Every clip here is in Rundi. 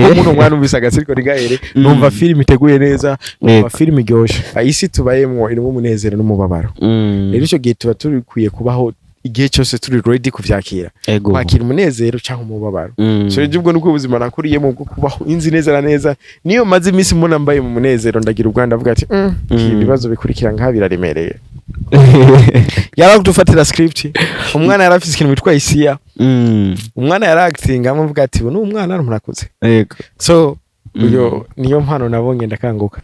Kuko muno mwana umvise Agatsiriko Ntigahere, numva filime iteguye neza, numva filime iryoshe. Isi tubayemwo irimo umunezero n'umubabaro. Rero ico gihe tuba turikwiye kubaho igihe cyose turi ready kuvyakira, kwakira umunezero cyangwa umubabaro. So rero ubwo nibwo buzima nakuriyemo bwo kubaho inzi neza na neza. Niyo maze iminsi mbona mbaye mu munezero, ndagira ubwanwa, ndavuga ati ibibazo bikurikira nkaha biraremereye. Yaradufatira script, umwana yari afise ikintu bitwa isiya. Umwana yari acting, amuvuga ati ubu ni umwana murakuze. So uyo niyo mpano nabonye ndakanguka.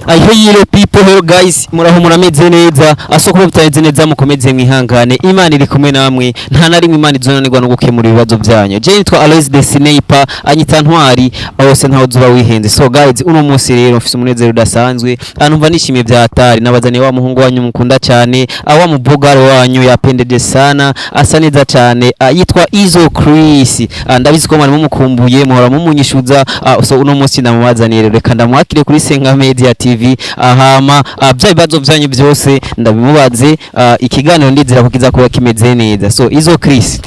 Hello people, hello guys, muraho, murameze neza? Aso kuba bitameze neza, mukomeze mwihangane, Imana iri kumwe namwe, nta na rimwe Imana izonanirwa no gukemura ibibazo byanyu. Je nitwa Aloys the Sniper, anyita Ntwari, aho se ntaho zuba wihenze. So guys, uno munsi rero mfise umunezero udasanzwe, anumva nishimiye bya hatari, nabazaniye wa muhungu wanyu mukunda cyane, awa mubogaro wanyu yapendeje sana, asa neza cyane, yitwa Izo Chris. Ndabizi ko mwari mumukumbuye, muhora mumunyishuza, so uno munsi ndamubazaniye rero, reka ndamwakire kuri Senga Media TV, ahama bya bibazo byanyu byose ndabimubaze. Ikiganiro ndizera ko kiza kuba kimeze neza. So Izo Chris,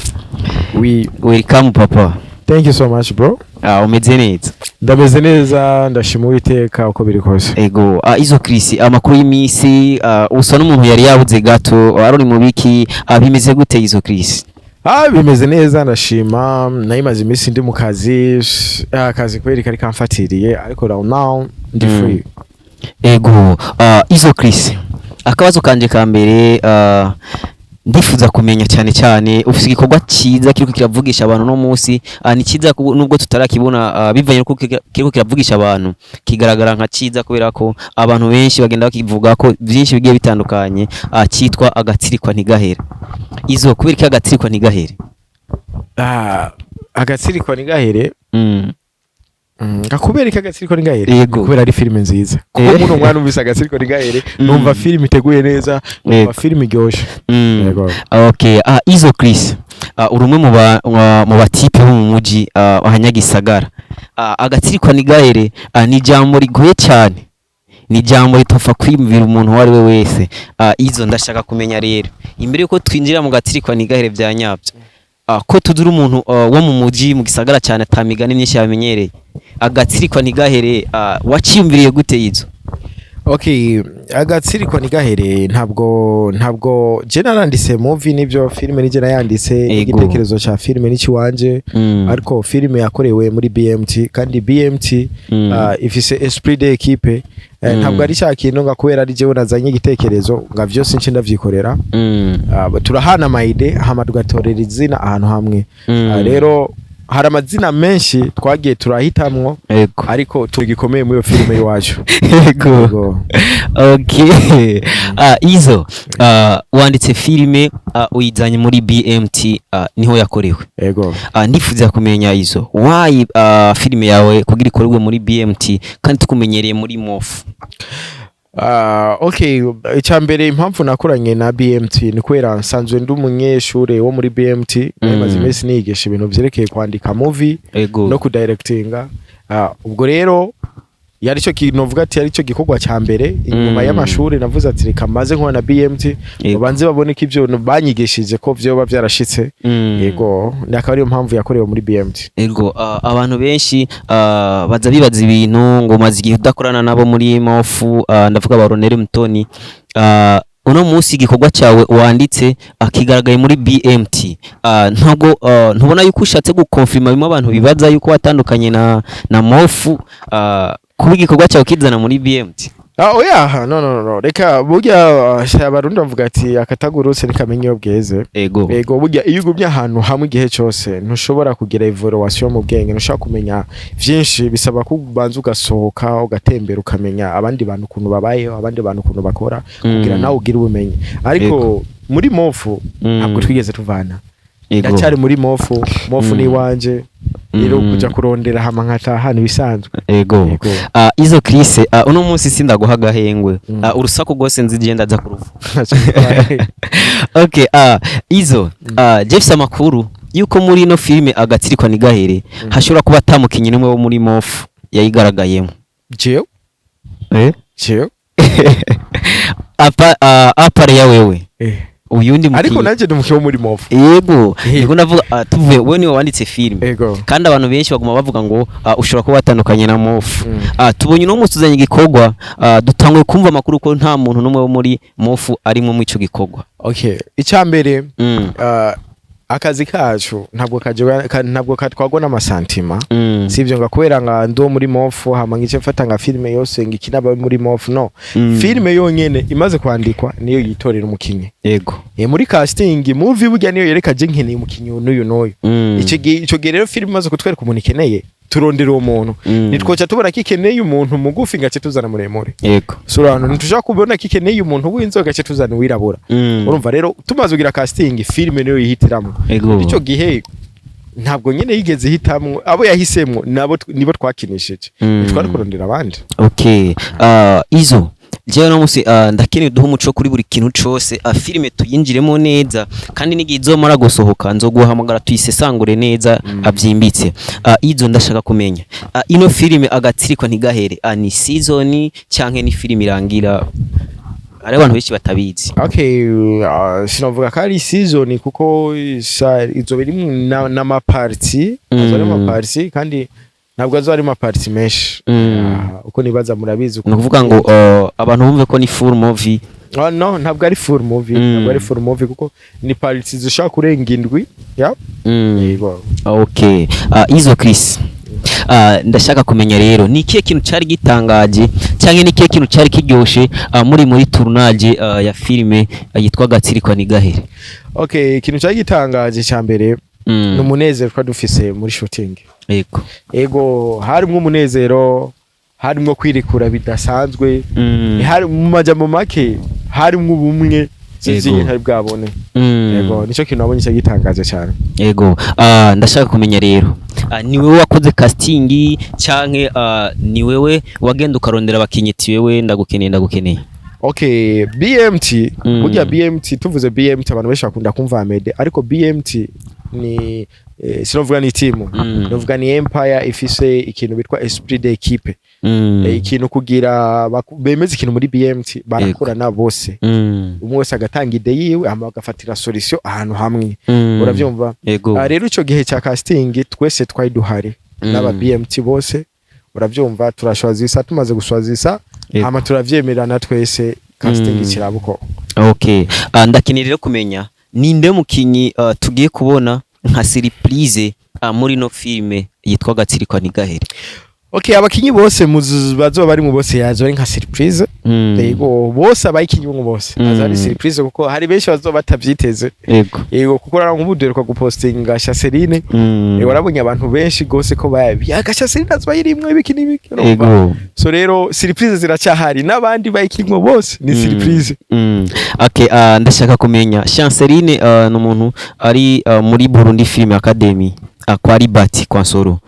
We welcome papa. Thank you so much, bro. Umeze neza? Ndameze neza, ndashima Uwiteka uko biri kose. Ego, Izo Chris, amakuru y'iminsi? Usa n'umuntu yari yabuze gato, aroni mu biki? Bimeze gute, Izo Chris? Bimeze neza, ndashima. Nayimaze iminsi ndi mu kazi, akazi kweri kari kamfatiriye, ariko right now ndi free. Ego, Izo Chris, akabazo kanje ka mbere, ndifuza kumenya cyane cyane, ufite igikorwa cyiza kiriko kiravugisha abantu no munsi, ni cyiza nubwo tutarakibona, bivanye nuko kiriko kiravugisha abantu, kigaragara nka cyiza kubera ko abantu benshi bagenda bakivuga ko byinshi bigiye bitandukanye, cyitwa Agatsirikwa Ntigahere. Izo, kubera iki Agatsirikwa Ntigahere? Agatsiriko Ntigahere. Kubera iki Agatsiriko Ntigahere? Yego. Kubera ari filime nziza. Kuko muno mwana umvise Agatsiriko Ntigahere, numva filime iteguye neza, numva filime iryoshe. Yego. Okay, Izo Chris, uri umwe mu batipe bo mu muji, ahanyagisagara. Agatsirikwa Ntigahere, ni ijambo rigoye cyane, ni ijambo ritopfa kwiyumvira umuntu uwo ari we wese. Izo, ndashaka kumenya rero, imbere yuko twinjira mu Gatsirikwa Ntigahere bya nyabyo, ko tudura umuntu wo mu muji, mu gisagara cyane, atamigani myinshi yamenyereye, Agatsirikwa Ntigahere, waciyumviriye gute, Izo? Okay, Agatsiriko Ntigahere, ntabwo je naranditse movie, nibyo, filime nije nayanditse. Igitekerezo ca filime ni ciwanje, ariko filime yakorewe muri BMT, kandi BMT ifise esprit d'équipe. Ntabwo ari cya kintu nga kubera ari jewe nazanye igitekerezo nga vyose nce ndavyikorera. Turahana ama idées, hama tugatorera izina ahantu hamwe. Rero hari amazina menshi twagiye turahitamwo, ariko tugikomeye muri iyo filime y'iwacu. Yego. Okay. Izo, wanditse filime, uyizanye muri BMT, niho yakorewe. Yego. Ndifuza kumenya, Izo, why filime yawe kugira ikorerwe muri BMT kandi tukumenyereye muri Mof? Okay, icya mbere, impamvu nakoranye na BMT ni kubera nsanzwe ndi umunyeshure wo muri BMT. Maze iminsi nigisha ibintu vyerekeye kwandika movie no kudirectinga. Ubwo rero yari cyo kintu novuga ati yari cyo gikorwa cya mbere inyuma y'amashuri. Navuze ati reka maze nkora na BMT, babanze babone ko ibyo banyigishije ko vyoba vyarashitse. Yego, ni akaba ariyo mpamvu yakorewe muri BMT. Ego, abantu benshi baza bibaza ibintu ngo maze igihe udakorana nabo muri Mofu, ndavuga ba Ronere Mutoni. Uno munsi igikorwa cyawe wanditse kigaragaye muri BMT. Ntabwo ntubona yuko ushatse gukonfirma bimwe abantu bibaza yuko watandukanye na Mofu, kuba igikorwa cyawe kizana muri BMT? Oya, no, no, no, reka, burya abarundi bavuga ati akatagurutse ntikamenya iyo bweze. Ego, burya iyo ugumye ahantu hamwe igihe cyose ntushobora kugira evaluation mu bwenge, ntushobora kumenya vyinshi. Bisaba ko ubanza ugasohoka, ugatembera, ukamenya abandi bantu ukuntu babayeho, abandi bantu ukuntu bakora, kugira nawe ugire ubumenyi. Ariko muri Mofu ntabwo twigeze tuvana. Ndacyari muri Mofu, Mofu ni iwanje rero. Kuja kurondera hama nkataha ni ibisanzwe. Ego. Izo Chris, uno munsi sindaguha agahengwe. Urusaku rwose nzi ndaza kuruvuga. Okay, Izo, Jeffs, amakuru yuko muri ino filime Agatsirikwa Ntigahere hashobora kuba atamukinyi n'umwe wo muri Mofu yayigaragayemo. Jewe? Eh? Jewe? Apa, à part ya wewe. Uyundi Ariko mukinyi. nanje ndi umukinyi wo muri Mofu. Yego, niko ndavuga. Tuvuye wewe niwe wanditse filime, Ego. kandi abantu benshi baguma bavuga ngo ushobora kuba watandukanye na Mofu. Tubonye uno munsi uzanye igikorwa, dutanguye kumva amakuru ko nta muntu n'umwe wo muri Mofu arimo muri ico gikorwa. Okay, icambere, akazi kacu ntabwo ntabwo katwagwa n'ama sentiments. Sivyo nga kubera nga ndo muri Mofu, hama ngice mfata nga filime yose ngikina aba muri Mofu, no. Filime yonyene imaze kwandikwa niyo yitorera umukinyi. Muri casting, movie burya niyo yereka je nkeneye umukinyi n'uyu n'uyu. Ico gihe rero filime imaze kutwereka umuntu ikeneye, turondera uwo muntu. Nitwoca tubona ko ikeneye umuntu mugufi ngace tuzana muremure. Surano ntitushaka kubona ko ikeneye umuntu w'inzobe gace tuzana uwirabura. Urumva rero, tumaze kugira casting, filime niyo yihitiramo. Ico gihe ntabwo nyene yigeze ihitamwo abo yahisemwo, nabo nibo twakinishije. Ntitwari kurondera abandi. Okay, izo jewe no musi ndakeneye duha umuco kuri buri kintu cose, filime tuyinjiremo neza, kandi n'igihe izomara gusohoka nzoguhamagara tuyisesangure neza abyimbitse. Izo ndashaka kumenya, ino filime Agatsiriko Ntigahere, ni season canke ni filime irangira? Hari abantu benshi batabizi. Okay, sinavuga ko ari season kuko izoba irimwo n'ama parties. Azoba ari ama parties, kandi ntabwo azoba ari ama parties menshi. Uko nibaza murabizi. Ni ukuvuga ngo abantu bumve ko ni full movie? Ah, no, ntabwo ari full movie. Ntabwo ari full movie kuko ni parties zishobora kurenga 7, yeah. Yego. Okay, izo Chris, ndashaka kumenya rero ni ikihe kintu cari gitangaje canke ni ikihe kintu cari kiryoshe muri tournage ya filime yitwa Gatsirikwa Ntigahere? Okay, ikintu cyari gitangaje cya mbere ni umunezero twari dufise muri shooting. Ego, harimwo umunezero, harimwo kwirekura bidasanzwe. Hari mu majambo make harimwo ubumwe sinzi ntari bwabone. Yego, nicyo kintu nabonye cyagitangaje cyane. Ego, ndashaka kumenya rero, ni wewe wakoze casting canke ni wewe wagenda ukarondera abakinyi ati wewe ndagukeneye, ndagukeneye? Okay, BMT. Burya BMT, tuvuze BMT abantu benshi bakunda kumva Amede, ariko BMT ni sinovuga ni team, novuga ni empire ifise ikintu bitwa esprit d'équipe. Ikintu kugira bemeze ikintu muri BMT, barakorana bose. Umwe wese agatanga idée yiwe, hama bagafatira solution ahantu hamwe. Uravyumva? Ego. Rero ico gihe cya casting twese twari duhari n'aba BMT bose, uravyumva, turashwazisa, tumaze gushwazisa, hama turavyemerana twese, casting kiraba uko. Okay. Ndakeneye rero kumenya ninde mukinyi tugiye kubona nka surprise muri no filme yitwa Gatsirikwa Ntigahere? Okay, abakinyi bose bazoba bari mu bose yazo ari nka surprise. Yego, bose abayikinyi bose azo ari surprise kuko hari benshi bazoba batavyiteze. Yego, kuko rero nk'ubu duheruka gupostinga Chaseline. Yego, warabonye abantu benshi gose ko bayabi Chaseline azoba yirimwo ibiki n'ibiki, urumva? Ego. So rero surprise ziracyahari, n'abandi bayikinyi bose ni surprise. Okay, ndashaka kumenya Chanceline, ni umuntu ari muri Burundi Film Academy, kwa Libati kwa Nsoro,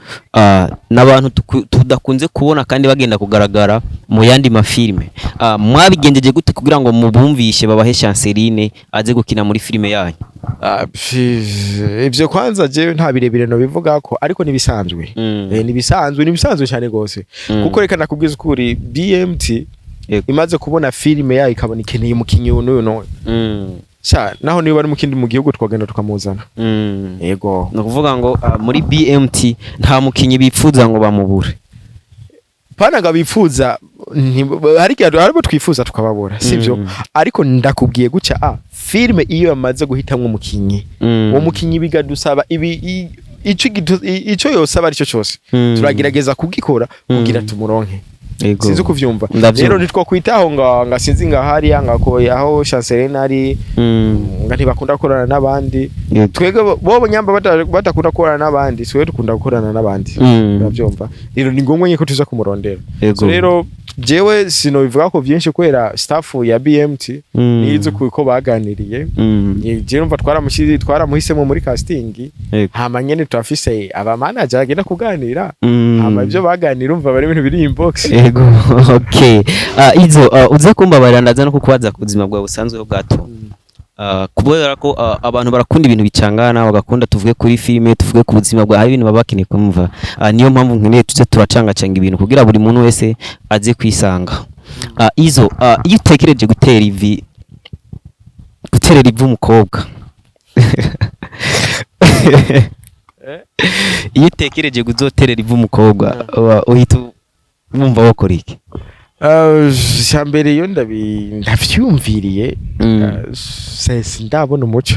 n'abantu tudakunze kubona kandi bagenda kugaragara mu yandi mafilme. Mwabigenjeje gute kugira ngo mubumvishe babahe Chanceline aze gukina muri filime yanyu? Ivyo kwanza jewe nta birebire no bivuga ko, ariko nibisanzwe. Nibisanzwe, nibisanzwe cyane gose. Kuko reka nakubwiza ukuri, BMT imaze kubona filime yayo ikabona ikeneye umukinyi n'uyu n'uyu, sha naho niba ari mu kindi mu gihugu twagenda tukamuzana. Yego. Ni ukuvuga ngo muri BMT nta mukinyi bipfuza ngo bamubure? Pana ngo bifuza, hari igihe hari abo twifuza tukababura, sivyo? Ariko ndakubwiye gutya, filime iyo yamaze guhitamwo umukinyi, uwo mukinyi bigadusaba ibi ico yosaba aricyo cyose, turagerageza kugikora kugira tumuronke. Sinzi kuvyumva. Ndavyumva. Rero ntitwokwitaho nga sinzi nga hariya nga ko aho Chanceline ari nga ntibakunda gukorana n'abandi. Twebwe bo nyamba badakunda gukorana n'abandi, twebwe dukunda gukorana n'abandi. Uravyumva? Rero ni ngombwa nyine ko tuza kumurondera. So rero jewe sinobivuga ko byinshi kubera staff ya BMT nizi uko baganiriye. Jewe numva twaramuhisemo muri casting. Hama nyene turafise aba manager agenda kuganira. Hama ibyo baganira, umva, bari ibintu biri inbox. Ego, okay. Izo uze kumbabarira, ndaza no kukubaza ku buzima bwawe busanzwe gato. Kubera ko abantu barakunda ibintu bicangana, bagakunda tuvuge kuri filime, tuvuge ku buzima bwawe, hari ibintu baba bakeneye kumva. Niyo mpamvu nkeneye tuze turacangacanga ibintu kugira buri muntu wese aze kwisanga. Izo iyo utekereje gutera ivi Guterera ivu umukobwa, iyo utekereje kuzoterera ivu umukobwa, uhita wumva wokora iki? Mbere iyo ndavyumviriye, sindabona umuco.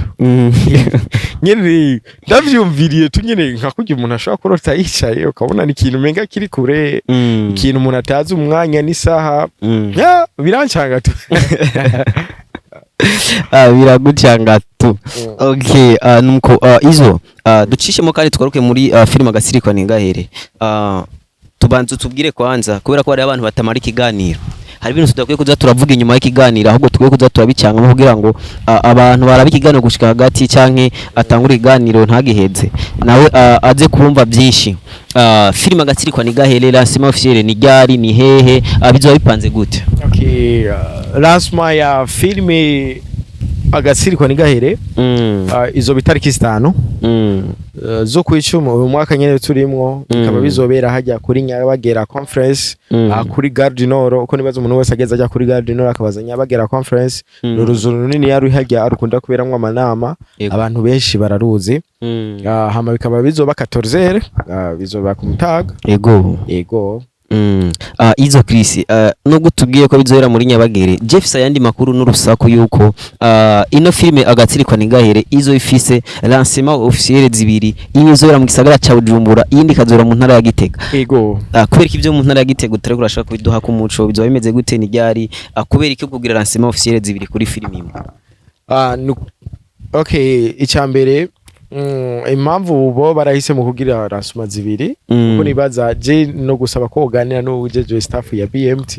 Nyene ndavyumviriye tu, nyene nka kurya umuntu ashobora kurota yicaye, ukabona ni ikintu umenga kiri kure, ikintu umuntu atazi umwanya n'isaha. Ya, birancanga tu. Ah, biragucanga tu. Okay, nuko izo ducishemo kandi tugaruke muri filime Agasirikwa Ntigahere. Tubanze tubwire kwanza, kubera ko hari abantu batamara ikiganiro, hari ibintu tudakwiye kuza turavuga inyuma y'ikiganiro, ahubwo tukwiye kuza turabicangamo kugira ngo abantu baraba ikiganiro gushika hagati, canke atangura ikiganiro ntagiheze, nawe aze kumva byinshi. Filime Agatsirikwa Ntigahere, lancement officiel ni ryari, ni hehe, bizoba bipanze gute? Okay, lancement ya filime Agatsirikwa Ntigahere izoba itariki 5 zo kwicuma uyu mwaka nyene turimwo. Bikaba bizobera hajya kuri Nyabagera Conference, kuri Gare du Nord. Uko nibaza, umuntu wese ageze ajya kuri Gare du Nord akabaza Nyabagera Conference, ni uruzu runini yari hajya rukunda kuberamwo amanama. Abantu benshi bararuzi. Hama bikaba bizoba 14h, bizoba ku Mutaga. Yego. Izo Chris, nubwo tubwiye ko bizohera muri Nyabagere, Jeff, ayandi makuru n'urusaku yuko ino filime Agatsirikwa Ntigahere izo ifise lancement officiel zibiri, imwe izohera mu gisagara ca Bujumbura, iyindi ikazora mu ntara ya Gitega. Yego. Kubera ko ivyo mu ntara ya Gitega utariko urashaka kubiduha ku muco, bizoba bimeze gute, ni ryari? Kubera iki kugira lancement officiel zibiri kuri filime imwe? Okay, icya mbere, impamvu bo barahisemo kugira lancement zibiri, kuko nibaza je no gusaba ko uganira n'uwujejwe staff ya BMT.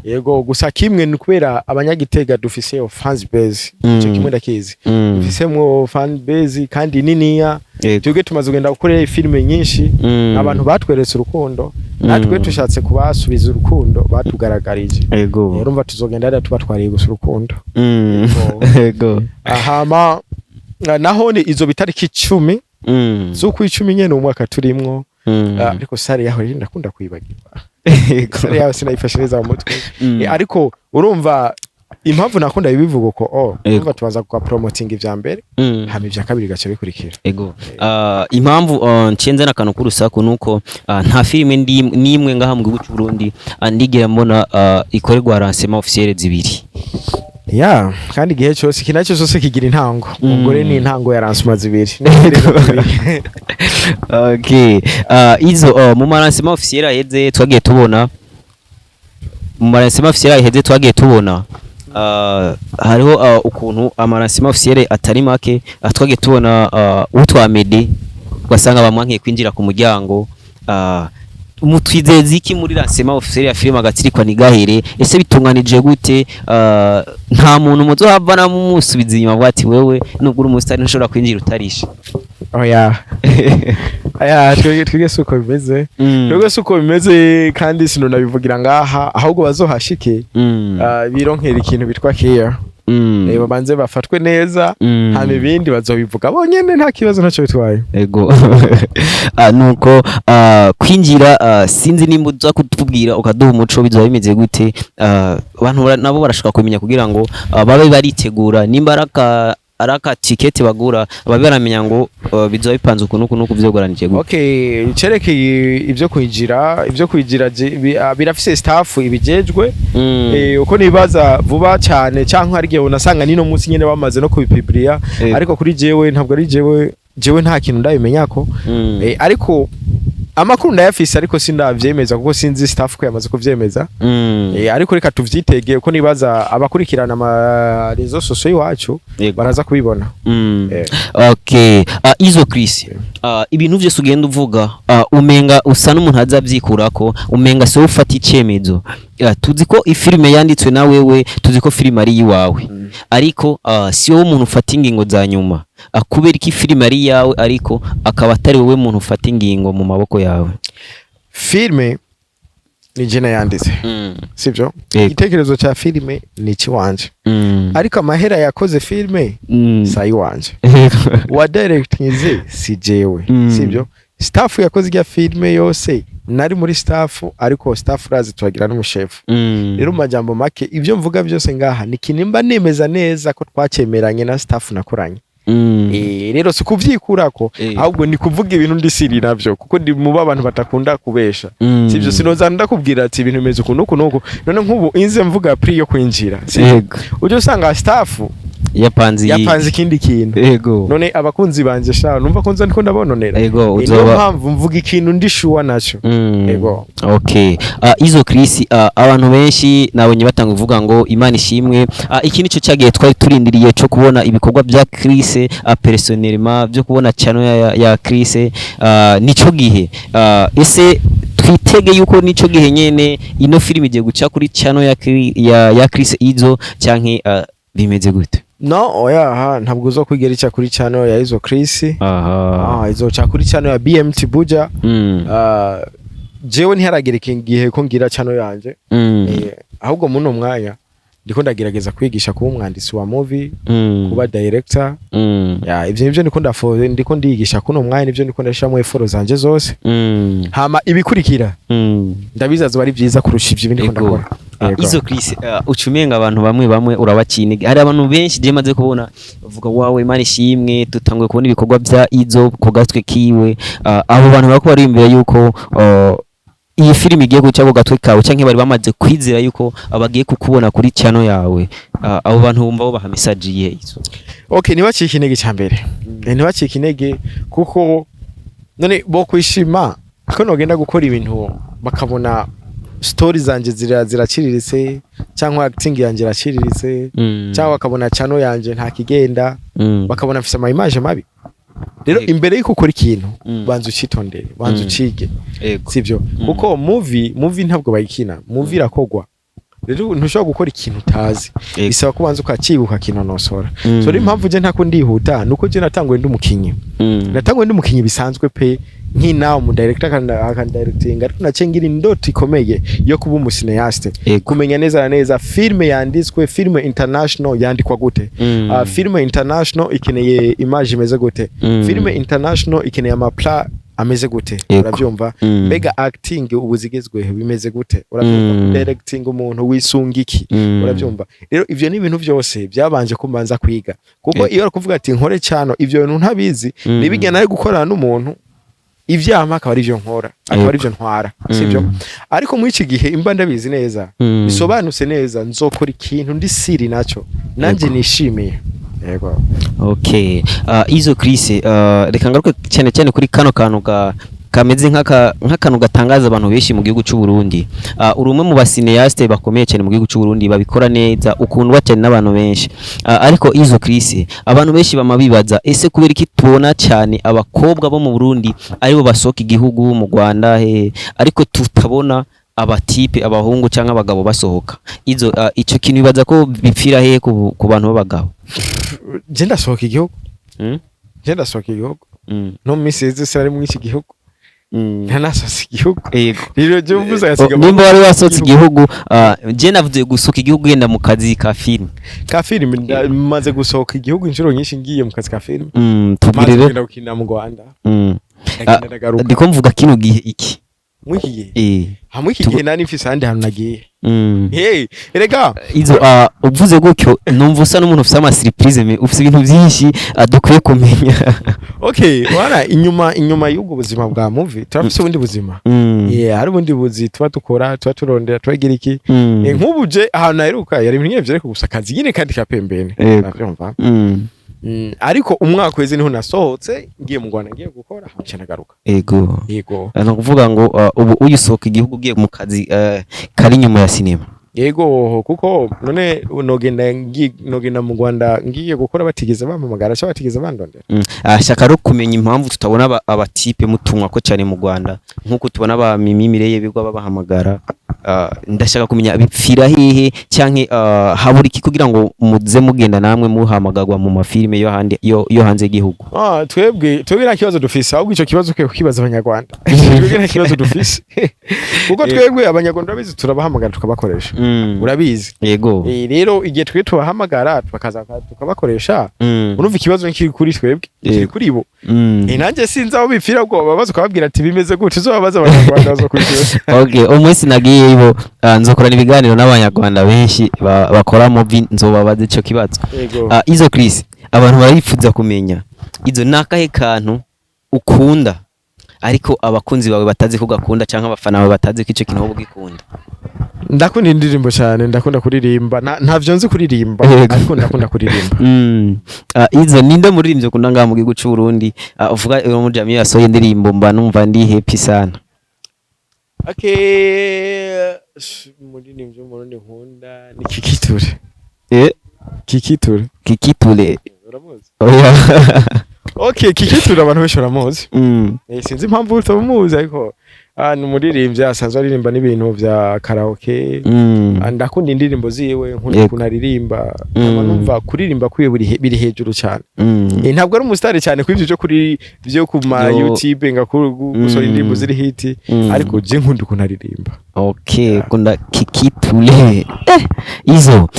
Yego, gusa kimwe ni kubera abanyagitega dufise fans base. Ico kimwe ndakizi. Dufisemwo fan base kandi niniya. Twebwe tumaze kugenda gukorera filime nyinshi, abantu batweretse urukundo, natwe tushatse kubasubiza urukundo batugaragarije. Urumva tuzogenda hariya tubatwariye gusa urukundo. Hama naho ni izo bitariki 10 z'ukwicumi nyene umwaka turimwo. Ariko salle yaho rero ndakunda kwibagirwa. Salle yaho sinayifashe neza mu mutwe. Ariko urumva impamvu nakunda ibivuga uko, oh, urumva tubanza kwa promoting ivya mbere, hama ivya kabiri gace bikurikira. Ego. Impamvu ncenze n'akantu k'urusaku nuko nta filime n'imwe ngaha mu gihugu cy'u Burundi ndigera mbona ikorerwa lancement officiel zibiri. Ya, kandi igihe cyose iki nacyo cyose kigira intango. Umugore ni intango ya lancement zibiri. Okay. Izo mu ma lancement officiel aheze twagiye tubona, mu ma lancement officiel aheze twagiye tubona hariho ukuntu ama lancement officiel atari make, twagiye tubona utwa Medi ugasanga bamwankiye kwinjira ku muryango. Mutwizeza iki muri lancement officiel ya filime Agatsirikwa Ntigahere? Ese bitunganije gute? Nta muntu muzohava namusubiza inyuma avuga ati: "Wewe nubwo uri umusitari ntushobora kwinjira utarishe"? Oya, aya, twebwe si uko bimeze. Twebwe si uko bimeze, kandi sinonabivugira ngaha, ahubwo bazohashike, bironkera ikintu bitwa care. Babanze bafatwe neza, hama ibindi bazobivuga bonyene, nta kibazo, ntacyo bitwaye. Ego. Nuko kwinjira, sinzi nimba uza kutubwira ukaduha umuco, bizoba bimeze gute? Abantu nabo barashaka kumenya kugira ngo babe baritegura, nimba araka tiketi bagura, babe baramenya ngo bizoba bipanze uku n'uku n'uku, vyogoranije gute. Okay, cerekeye ibyo kwinjira birafise staff ibijejwe. Uko nibaza, vuba cyane, cyangwa hari igihe unasanga nino munsi nyene bamaze no kubipubliya. Ariko kuri jewe ntabwo ari jewe, jewe nta kintu ndabimenyako. Ariko amakuru ndayafise, ariko sindavyemeza kuko sinzi staff ko yamaze kuvyemeza. Ariko reka tuvyitege, uko nibaza abakurikirana ama réseaux sociaux iwacu baraza kubibona. Okay. Izo Chris, ibintu vyose ugenda uvuga, umenga usa n'umuntu aza avyikurako, umenga si wowe ufata icemezo. Tuzi ko ifilime yanditswe na wewe, tuzi ko filime ari iwawe, ariko si wowe umuntu ufata ingingo za nyuma. Kubera ko ifilime ari iyawe ariko akaba atari wowe muntu ufata ingingo mu maboko yawe? Filme ni je nayanditse, sivyo? Igitekerezo ca filime ni ikiwanje, ariko amahera yakoze filime si ayiwanje. Wa directinze si jewe, sivyo? Staff yakoze irya filime yose Nari muri staff, ariko staff urazi turagira n'umushefu. Rero mu majambo make, ibyo mvuga byose ngaha ni kinimba nemeza neza ko twacemeranye na staff nakoranye. Rero si kuvyikurako, ahubwo ni kuvuga ibintu ndi sûr navyo, kuko ndi mu abantu batakunda kubesha. Sivyo? Sinoza ndakubwira ati ibintu bimeze uku nuku nuku, none nk'ubu inze mvuga prix yo kwinjira, sivyo? Ujya usanga staff yapanze iyi. Yapanze ikindi kintu. None abakunzi banje sha, numva ko nza ndiko ndabononera. Niyo mpamvu mvuga ikintu ndi sure naco. Yego. Okay. Izo Chris, abantu benshi nabonye batanga kuvuga ngo Imana ishimwe. Iki nico cyagiye twari turindiriye cyo kubona ibikorwa bya Chris, personnellement byo kubona channel ya Chris, nico gihe. Ese twitege yuko nico gihe nyene ino film igiye guca kuri channel ya Chris Izo, canke bimeze gute? No, oya, ha, ntabwo uzokwigera ica kuri channel ya Izo Chris. Izoca kuri channel ya BMT Buja. Jewe ntiharagera igihe ko ngira channel yanje. Ahubwo muno mwanya ndiko ndagerageza kwigisha kuba umwanditsi wa movie, kuba director. Ya, ivyo nivyo ndiko ndiko ndigisha kuno mwanya, nivyo ndiko ndashiramo effort zanje zose. Hama ibikurikira ndabizi azoba ari vyiza kurusha ivyo ndiko ndakora. Yego. Izo Chris, ucumenga abantu bamwe bamwe urabacinege. Hari abantu benshi je maze kubona bavuga wawe Imana ishimwe, tutanguye kubona ibikorwa bya Izo ku gatwe kiwe. Abo bantu barako bariyumvira yuko iyi filime igiye guca ku gatwe kawe, canke bari bamaze kwizera yuko bagiye kukubona kuri channel yawe. Abo bantu bumva bo baha message yihe, Izo? Okay, ntibacike intege cya mbere. Ntibacike intege, kuko none bo kwishima ko nogenda gukora ibintu bakabona story zanje ziraciriritse, cyangwa acting yanje iraciriritse, cyangwa bakabona channel yanje nta kigenda, bakabona mfise ama image mabi. Rero imbere yuko ukora ikintu, banza ucitondere, banza ucige. Sivyo? Kuko movie ntabwo bayikina, movie irakogwa. Rero ntushobora gukora ikintu utazi. Bisaba ko ubanza ukaciga, ukakinonosora. So rero impamvu je ntako ndihuta nuko je natanguye ndi umukinyi. Natanguye ndi umukinyi bisanzwe pe, nkina umu director akandirectinga, ariko naciye ngira indoto ikomeye yo kuba umu cinéaste, kumenya neza na neza filme yanditswe, filme international yandikwa gute, filme international ikeneye image imeze gute, filme international ikeneye ama plan ameze gute. Uravyumva? Mbega acting ubu zigezweho bimeze gute? Uravyumva? Directing umuntu wisunga iki? Uravyumva? Rero ivyo ni ibintu byose byabanje kumbanza kwiga, kuko iyo ari kuvuga ati nkore cyano, ivyo bintu ntabizi, nibigena ari gukorana n'umuntu ivyama akaba ari byo nkora, akaba ari byo ntwara, sibyo? Ariko muri iki gihe imba ndabizi neza, bisobanutse neza, nzokora ikintu ndi sûr naco, nanje nishimiye. Yego. Okay. Izo Chris, reka ngaruke cyane cyane kuri kano kantu kameze nk'akantu gatangaza abantu benshi mu gihugu cy'u Burundi. Uri umwe mu ba cinéaste bakomeye cyane mu gihugu cy'u Burundi, babikora neza, ukundwa cyane n'abantu benshi. Ariko Izo Chris, abantu benshi bama bibaza, ese kubera iki tubona cyane abakobwa bo mu Burundi aribo basohoka igihugu mu Rwanda he, ariko tutabona aba type, abahungu cyangwa abagabo basohoka? Izo, ico kintu bibaza ko bipfira hehe ku bantu b'abagabo? Je ndasohoka igihugu. Je ndasohoka igihugu. No mu minsi iheze sinari muri iki gihugu. Ntanasohotse igihugu. Rero je mvuze agasiga. Nimba wari wasohotse igihugu, je navuze gusohoka igihugu ugenda mu kazi ka film. Ka filime, maze gusohoka igihugu inshuro nyinshi ngiye mu kazi ka filime. Tubwire Maze rero. kugenda gukina mu Rwanda, ndagenda ndagaruka. Ndiko mvuga kino gihe iki. Muri iki gihe? Hamwe iki gihe nari mfise ahandi hantu nagiye. Hey, erega. Izo, uvuze gutyo numva usa n'umuntu ufise ama surprise, ufise ibintu byinshi dukwiye kumenya. Okay, wana inyuma y'ubwo buzima bwa movie turafise ubundi buzima. Yeah, hari ubundi buzi tuba dukora, tuba turondera, tubagira iki. Nk'ubu je ahantu naheruka yari ibintu nyene vyereka gusa akazi nyine kandi kapembene. Uravyumva? Ariko umwaka weze niho nasohotse ngiye mu Rwanda, ngiye gukora, nca ndagaruka. Yego. Ni ukuvuga ngo ubu uyisohoka igihugu ugiye mu kazi kari inyuma ya sinema. Yego, kuko none nogenda mu Rwanda ngiye gukora batigeze bampamagara cyangwa batigeze bandondera? Shaka rero kumenya impamvu tutabona aba type mutumwa ko cyane mu Rwanda nkuko tubona ba Mimi Mireye bigwa babahamagara. Ndashaka kumenya bipfira hehe canke habura iki kugira ngo muze mugenda namwe muhamagarwa mu mafilime yo handi yo hanze y'igihugu? Ah, twebwe nta kibazo dufise, ahubwo ico kibazo ukwiye kukibaza Abanyarwanda. Twebwe nta kibazo dufise, kuko twebwe Abanyarwanda urabizi, turabahamagara tukabakoresha. Urabizi. Yego. Rero igihe twe tubahamagara bakaza tukabakoresha, urumva ikibazo nkiri kuri twebwe, kiri kuri bo. Nanjye sinzi aho bipfira, ubwo babaza ukababwira ati bimeze gute, uzobabaza Abanyarwanda bazokurikira. Okay, umunsi nagiyeyo nzokorana ibiganiro n'Abanyarwanda benshi bakora movie, nzobabaza ico kibazo. Yego. Izo Chris, abantu barifuza kumenya, izo ni akahe kantu ukunda ariko abakunzi bawe batazi ko gakunda, canke abafana bawe batazi ko ico kintu wowe ugikunda? Ndakunda indirimbo cyane, ndakunda kuririmba. Ntavyo nzi kuririmba, ariko ndakunda kuririmba. Izo ninde muririmbyi ukunda ngaha mu gihugu c'u Burundi? Uvuga uwo mujami yasohoye indirimbo mba numva ndi happy sana. Okay, umuririmbyi w'Umurundi nkunda ni Kikiture. Kikiture. Kikiture. Uramuzi? Oya. Okay, Kikiture abantu benshi baramuzi. Sinzi impamvu utamuzi, ariko ni umuririmbyi asanzwe aririmba n'ibintu vya karaoke. Ndakunda indirimbo ziwe, nkunda ukuntu aririmba. Nkaba numva kuririmba kwiwe biri hejuru cyane. Ntabwo ari umusitari cyane kuri ivyo byo kuri byo ku ma YouTube nga gusohora indirimbo ziri hit, ariko je nkunda ukuntu aririmba. Okay, kunda Kikiture. Izo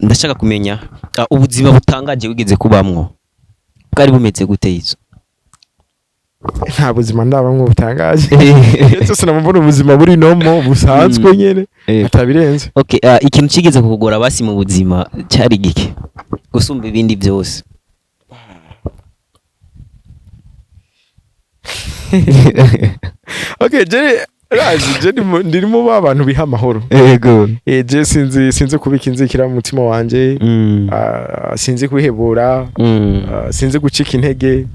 ndashaka kumenya ubuzima butangaje wigeze kubamwo bwari bumeze gute, izo? Nta buzima ndabamwo butangaje. Iyo cyose namubona ubuzima buri nomo busanzwe nyene, atabirenze. Okay, ikintu kigeze kukugora basi mu buzima cyari gike gusumba ibindi byose? Okay, je razi je ndimo ba bantu biha amahoro. Je sinzi kubika inzikira mu mutima wanje. Sinzi kwihebura. Sinzi gucika intege.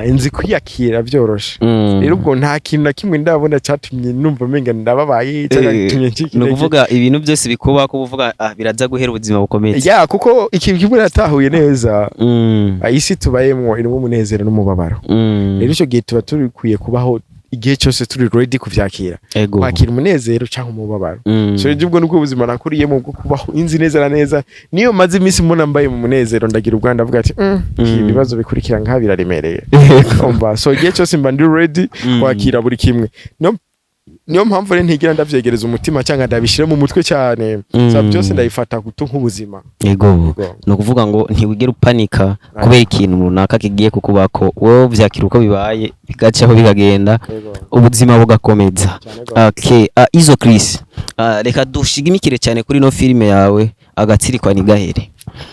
Nzi kwiyakira byoroshe. Rero ubwo nta kintu na kimwe ndabona cyatumye numva menga ndababaye cyangwa gitumye ncika Ni intege. ukuvuga ibintu byose bikuba ko uvuga biraza guhera ubuzima bukomeye. Ya, kuko ikintu kimwe natahuye neza, isi tubayemwo irimo umunezero n'umubabaro. Rero icyo gihe tuba turikwiye kubaho igihe cyose turi ready kuvyakira, kwakira umunezero cyangwa umubabaro. So rero ubwo nibwo buzima nakuriyemo bwo kubaho inzi neza na neza. Niyo maze iminsi mbona mbaye mu munezero, ndagira ubwandu, ndavuga ati ibibazo bikurikira ngaha biraremereye." Umva, so igihe cyose mba ndi ready kwakira buri kimwe. Niyo mpamvu rero ntigira ndavyegereza umutima cyangwa ndabishira mu mutwe cyane. So byose ndabifata guto nk'ubuzima. Yego. Ni ukuvuga ngo ntiwigera upanika kubera ikintu runaka kigiye kukubako, wowe vyakira uko bibaye, bigacaho bikagenda, ubuzima bugakomeza. Cyane gose. Okay, Izo Chris, reka dushigimikire cyane kuri no filime yawe Agatsirikwa Ntigahere.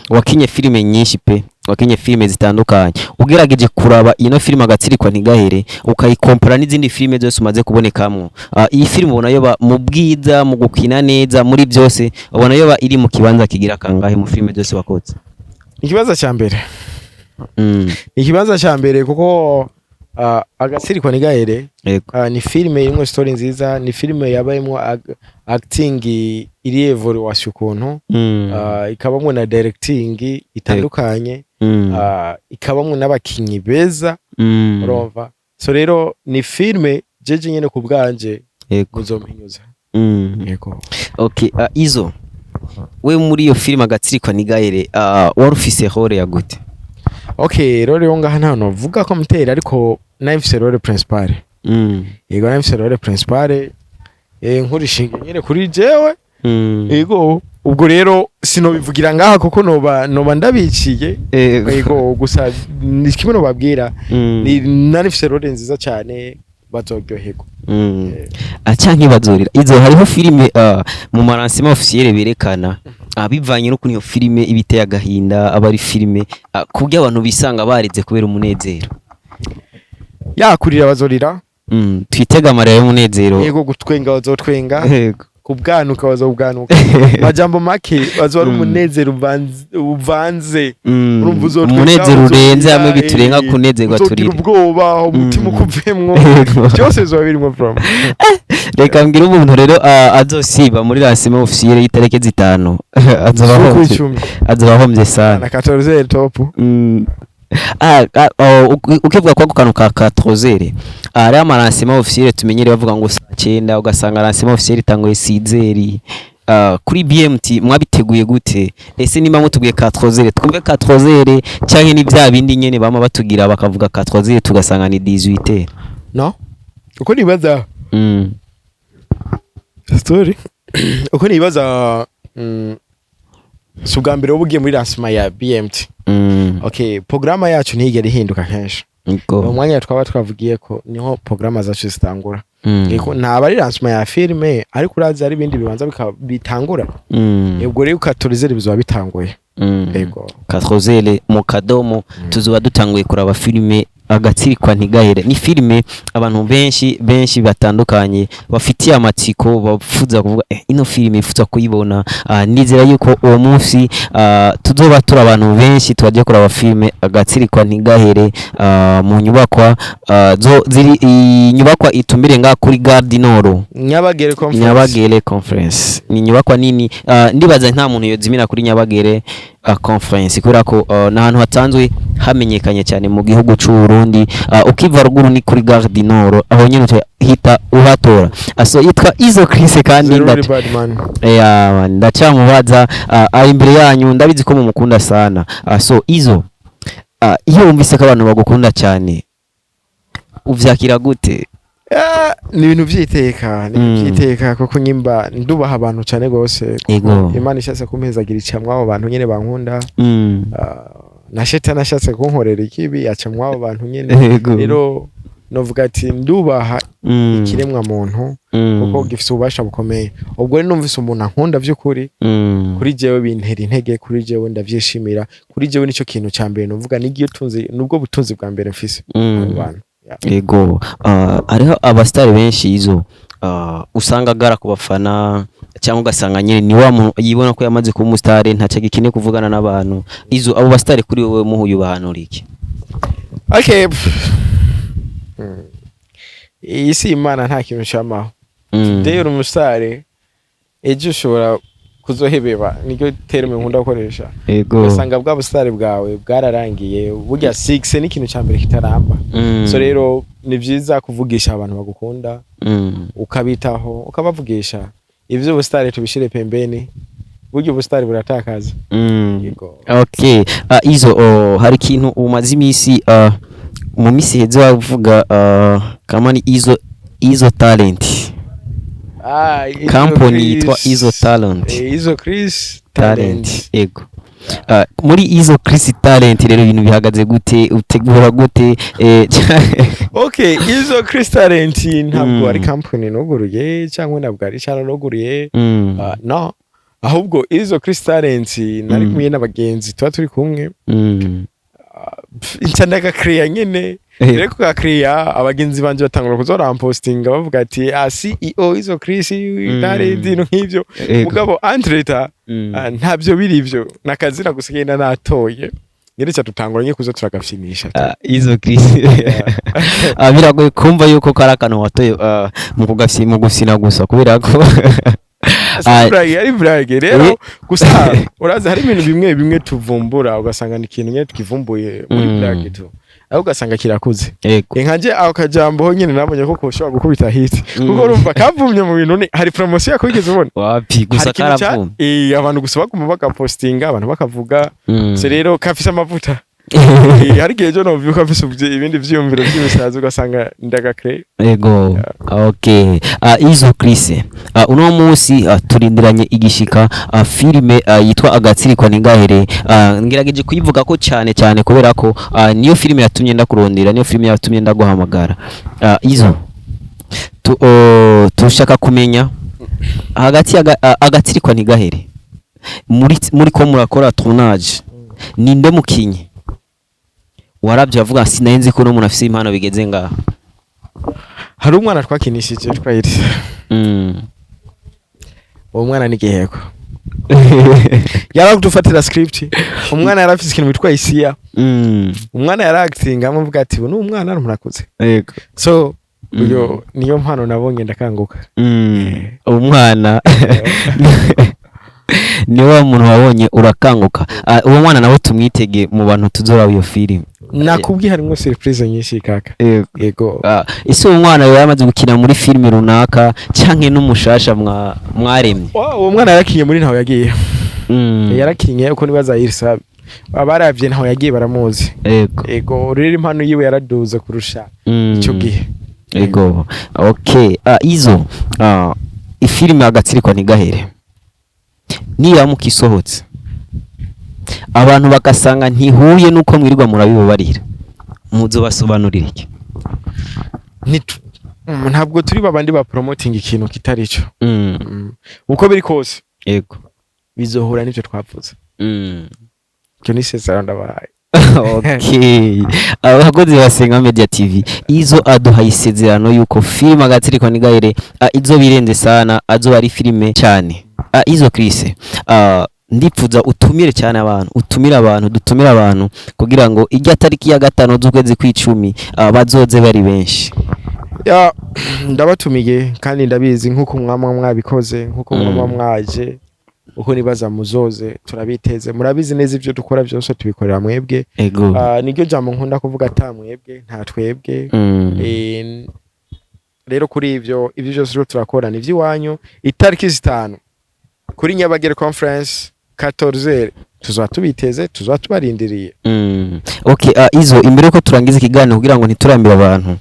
Wakinye filime nyinshi pe, wakinye filime zitandukanye. Ugerageje kuraba ino filime Agatsirikwa Ntigahere ukayikompara n'izindi filime zose umaze kubonekamwo, iyi filime ubona yoba mu bwiza, mu gukina neza, muri byose, ubona yoba iri mu kibanza kigira kangahe mu filime zose wakoze? Ikibanza cya mbere. Ikibanza cya mbere, kuko Agatsirikwa Ntigahere ni filime irimwo story nziza, ni filime yabayemo acting iri evolution ukuntu, ikabamwo na directing itandukanye, ikabamwo n'abakinyi beza. Urumva, so rero ni filime jeje nyene ku bwanje muzompinyuza. Yego. Okay, Izo, we muri iyo filime Agatsirikwa Ntigahere wari ufise role ya gute? Okay, rero ngaha nta novuga ko mutera, ariko nayo mfise role principale. Yego, nayo mfise role principale, nkurishinga nyene kuri jewe. Yego, ubwo rero sinobivugira ngaha kuko noba ndabiciye. Yego, gusa ni kimwe nobabwira, ni nari mfise role nziza cyane, bazoryoherwa. Canke bazorira. Izo, hariho filime mu ma lancement officiel berekana, bivanye n'ukuntu iyo filime iba iteye agahinda, aba ari filime ku buryo abantu bisanga barize kubera umunezero. Yakurira bazorira. Twitega amarira y'umunezero. Yego, gutwenga bazotwenga, kubwanuka bazobwanuka, majambo make bazoba ari umunezero uvanze. Urumva uzotwenga, Umunezero urenze uzorira, hamwe biturenga kunezerwa uzogira turire. ubwoba, umutima ukuvemwo. Byose bizoba birimo from. Reka mbwire umuntu rero azosiba muri lancement officiel y'itariki 5 azoba Z'ukwa ahomvye. 10. Azoba ahomvye sana. Na 14 top. Oh, ukivuga kwa kantu ka 4h, hariho ama lancement officiel tumenyereye bavuga ngo saa 9, ugasanga lancement officiel itanguye 6h. Kuri BMT mwabiteguye gute? Ese niba mutubwiye 4h, twumve 4h, canke ni bya bindi nyene bama batugira bakavuga 4h tugasanga ni 18h? No, uko nibaza, story, uko nibaza, si ubwa mbere wowe ugiye muri lancement ya BMT. Okay, programme yacu ntiyigera ihinduka kenshi. Mu mwanya twaba twavugiye ko niho programme zacu zitangura. Ego, ntaba ari lancement ya filime, ariko urazi hari ibindi bibanza bitangura. Ubwo rero 4h bizoba bitanguye. Ego. 4h mu kadomo tuzoba dutanguye kuraba filime Agatsirikwa Ntigahere. Ni filime abantu benshi benshi batandukanye bafitiye amatsiko, bapfuza kuvuga ino filime ifuza kuyibona. Nizera yuko uwo munsi tuzoba turi abantu benshi twagiye kuraba filime Agatsirikwa Ntigahere mu nyubakwa zo ziri inyubakwa itumbire ngaha kuri Gare du Nord. Nyabagere Conference. Nyabagere Conference ni inyubakwa nini. Ndibaza nta muntu yozimira kuri Nyabagere Conference, kubera ko ni ahantu hatanzwe hamenyekanye cyane mu gihugu c'u Burundi. Ukiva ruguru ni kuri Gare du Nord, aho nyene hita uhatora. So yitwa Izo Chris kandi Zero bad man. Yeah, ndacamubaza, ari imbere yanyu, ndabizi ko mumukunda sana. So Izo, iyo wumvise ko abantu bagukunda cyane uvyakira gute? Ni ibintu vy'iteka, ni ibintu vy'iteka, kuko nyimba ndubaha abantu cane gose, kuko Imana ishatse kumpezagira icamwa abo bantu nyene bankunda. Na shetani ashatse kunkorera ikibi aca mw'abo bantu nyene. Rero novuga ati ndubaha ikiremwa muntu, kuko gifise ububasha bukomeye. Ubwo rero numvise umuntu ankunda vy'ukuri, kuri jewe bintera intege, kuri jewe ndavyishimira, kuri jewe nico kintu ca mbere novuga nigiye utunzi, nubwo butunzi bwa mbere mfise abo bantu. Yeah. Ego, hariho abasitari benshi izo usanga agara ku bafana, cyangwa ugasanga nyine ni wa muntu yibona ko yamaze kuba umusitari, ntacyo agikeneye kuvugana n'abantu. Izo abo basitari kuri wowe muhuye ubahanura iki? Okay. Iyi si Imana, nta kintu camaho. Today uri umusitari, ejo ushobora kuzohebeba, niryo terme nkunda gukoresha. Ugasanga bwa busitari bwawe bwararangiye. Burya succès ni ikintu ca mbere kitaramba. So rero ni vyiza kuvugisha abantu bagukunda, ukabitaho, ukabavugisha. Ivyo ubusitari tubishire pembeni, burya ubusitari buratakaza. Yego. Okay, izo hari ikintu umaze iminsi, mu minsi iheze wavuga, kama ni izo talent. Ah, Izo Company Chris. yitwa Izo Talent. Izo Chris Talent. Talent. Ego. Muri Izo Chris Talent rero ibintu bihagaze gute? Utegura gute? Okay, Izo Chris Talent ntabwo ari company nuguruye, cyangwa ntabwo ari channel nuguruye. No, ahubwo Izo Chris Talent nari kumwe n'abagenzi, tuba turi kumwe, nca ndagakreya nyene. Rero kugakreya, abagenzi banje batangura kuza barampostinga bavuga ati ah, CEO Izo Chris Talent, ibintu nk'ivyo. Mugabo entre-temps ntabyo biri ivyo, nakazina gusa genda natoye nyene, ca tutangura nye kuza turagafyinisha. Izo Chris, biragoye kumva yuko kari akantu watoye mu gufyina gusa, kubera ko Si blague, ari blague rero. Gusa urazi hari ibintu bimwe bimwe tuvumbura, ugasanga ni ikintu nyene tukivumbuye muri blague tu, ariko ugasanga kirakuze. Nkaje ako kajambo ho nyene nabonye ko koshobora gukubita hit, kuko urumva kavumye mu bintu hari promotion yakwigeze ubona? Wapi, gusa Hari ikintu karavumye. Abantu gusa baguma bagapostinga, abantu bakavuga. So rero kafise amavuta. Hari igihe ejo novyuka mfise ibindi vyiyumviro vy'ibisazi, ugasanga ndagakre. Ego, okay. Izo Chris, uno munsi turindiranye igishika filime yitwa Agatsirikwa Ningahere. Ngerageje kuyivuga ko cyane cyane kubera ko niyo filime yatumye ndakurondera, niyo filime yatumye ndaguhamagara. Izo tushaka kumenya hagati ya Agatsirikwa Ntigahere, muri ko murakora tournage, ninde mukinyi warabye avuga sinari ko uno muntu afise impano bigeze ngaha? Hari umwana twakinishije witwa Elisa. Uwo mwana ni giheko, yaradufatira script. Umwana yarafise ikintu bitwa isiya. Umwana yaraactinga amuvuga ati ubu ni umwana ari murakuze. So uyo niyo mpano nabonye ndakanguka. Umwana. Ni wa muntu wabonye urakanguka. Ah, uwo mwana nawe tumwitege mu bantu tuzoraba iyo filime. Nakubwiye, harimo surprise nyinshi, kaka. Yego. Yego. Ah, ese uwo mwana yaba yamaze gukina muri filime runaka canke n'umushasha mwaremye? Uwo mwana yarakinye muri Ntaho Yagiye. Yarakinye uko nibaza Irisa, abaravye Ntaho Yagiye baramuzi. Yego, rero impano yiwe yaraduze kurusha ico gihe. Ego, okay. Ah, izo ifilime Agatsiriko Ntigahere niramuka isohotse, abantu bagasanga ntihuye nuko mwirirwa murabibabarira, muzobasobanurira iki? Ntabwo turi babandi ba promoting ikintu kitari cyo. Uko biri kose bizohura n'ivyo twavuze. Icyo ni isezerano ndabahaye. Okay, abakozi basenga Media TV, izo aduhaye isezerano yuko filime Agatsiriko Ntigahere izo birenze sana, azoba ari filime cyane. Izo Chris, ndipfuza utumire cyane abantu, utumire abantu, dutumire abantu kugira ngo ijya tariki ya 5 z'ukwezi kw'icumi bazoze bari benshi. Ya, ndabatumiye kandi ndabizi nk'uko mwama mwabikoze, nk'uko mwama mwaje, uko nibaza muzoze, turabiteze. Murabizi neza, ibyo dukora byose tubikorera mwebwe. Ah, niryo jambo nkunda kuvuga, ata mwebwe nta twebwe. Rero kuri ivyo byose rero turakora ni ivy'iwanyu. Itariki 5 kuri Nyabagere Conference, 14, tuzaba tubiteze, tuzaba tubarindiriye. Okay, izo imbere ko turangiza ikiganiro kugira ngo ntiturambire abantu,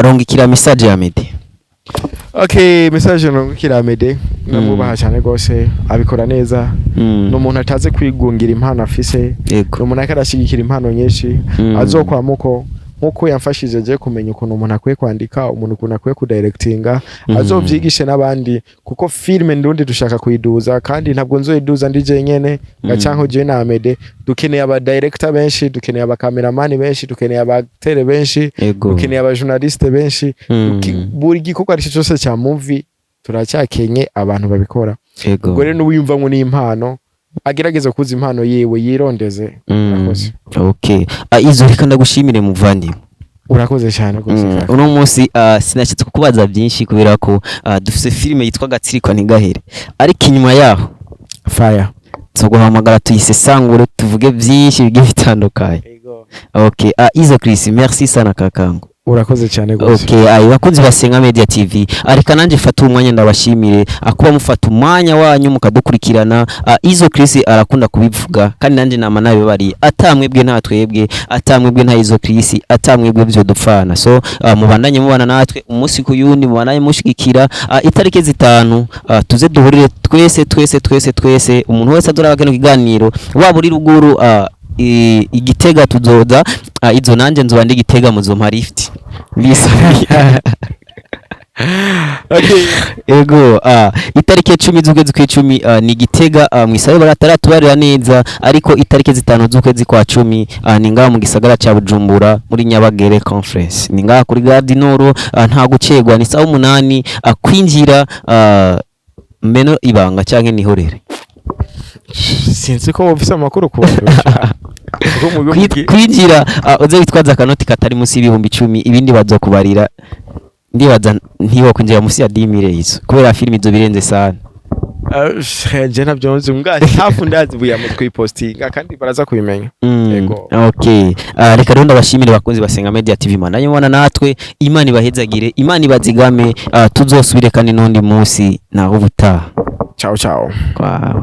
rongikira message ya Medi. Okay, message nungukira Mede, ndamwubaha cyane rwose, abikora neza. Ni umuntu atazi kwigungira impano afise. Ni umuntu ariko arashyigikira impano nyinshi. Azokwamuko nkuko yamfashije je kumenya ukuntu umuntu akwiye kwandika, umuntu ukuntu akwiye kudirectinga, azovyigishe n'abandi, kuko filime ndundi dushaka kuyiduza, kandi ntabwo nzoyiduza ndi jenyene nga canke je na Amede. Dukeneye aba director benshi, dukeneye aba cameraman benshi, dukeneye aba acteur benshi, dukeneye aba journaliste benshi. Buri gikorwa ari cyo cyose cya movie turacyakenye abantu babikora. Ubwo rero n'uwiyumvamwo n'impano agerageza kuza impano yiwe yirondeze. Urakoze. Okay, izo reka ndagushimire, muvandimwe. Urakoze cyane rwose, kaka. Uno munsi sinashatse kukubaza byinshi kubera ko dufise filime yitwa Gatsiriko Ntigahere, ariko inyuma yaho fire tuguhamagara tuyisesangure, tuvuge byinshi bigiye bitandukanye. Okay, izo Chris, merci sana kakangu. Urakoze cyane rwose. Okay, ayi bakunzi basenga Media TV, areka nanjye fata umwanya ndabashimire akuba mufata umwanya wanyu mukadukurikirana. Izo Chris arakunda kubivuga kandi nanjye nama nabibariye, atamwebwe nta twebwe, atamwebwe nta izo Chris, atamwebwe byo dupfana. So mubandanye mubana natwe umunsi ku yundi, mubandanye mushigikira. Itariki 5 tuze duhurire twese twese twese twese. Umuntu wese azoraba kino kiganiro, waba uri ruguru, igitega tuzoza. Izo nanje nzoba ndi Gitega, muzompa lift. Bisabiye. Okay. Ego, itariki 10 z'ukwezi kw'icumi ni Gitega, mwisabe barataratubarira neza, ariko itariki 5 z'ukwezi kwa cumi ni ngaha mu gisagara ca Bujumbura muri Nyabagere Conference, ni ngaha kuri Gare du Nord. Nta gucegwa, ni sawa 8 kwinjira. Meno ibanga canke nihorere? Sinzi ko ufise amakuru kundusha. Kuko mu bihugu Kwinjira uze witwaza akanoti katari munsi y'10,000, ibindi bazokubarira. Ndibaza ntiwo kwinjira munsi ya 10,000 izo, kubera filimi izo birenze sana. Ah, je ntabyo nzi mbwa hafu, ndazi buya mu twipostinga kandi baraza kubimenya. Yego. Okay. Reka rero ndabashimire bakunzi basenga Media TV, mana mubana natwe, Imana ibahezagire, Imana ibazigame. Tuzosubire kandi n'undi munsi, naho ubutaha. Ciao ciao. Kwawe.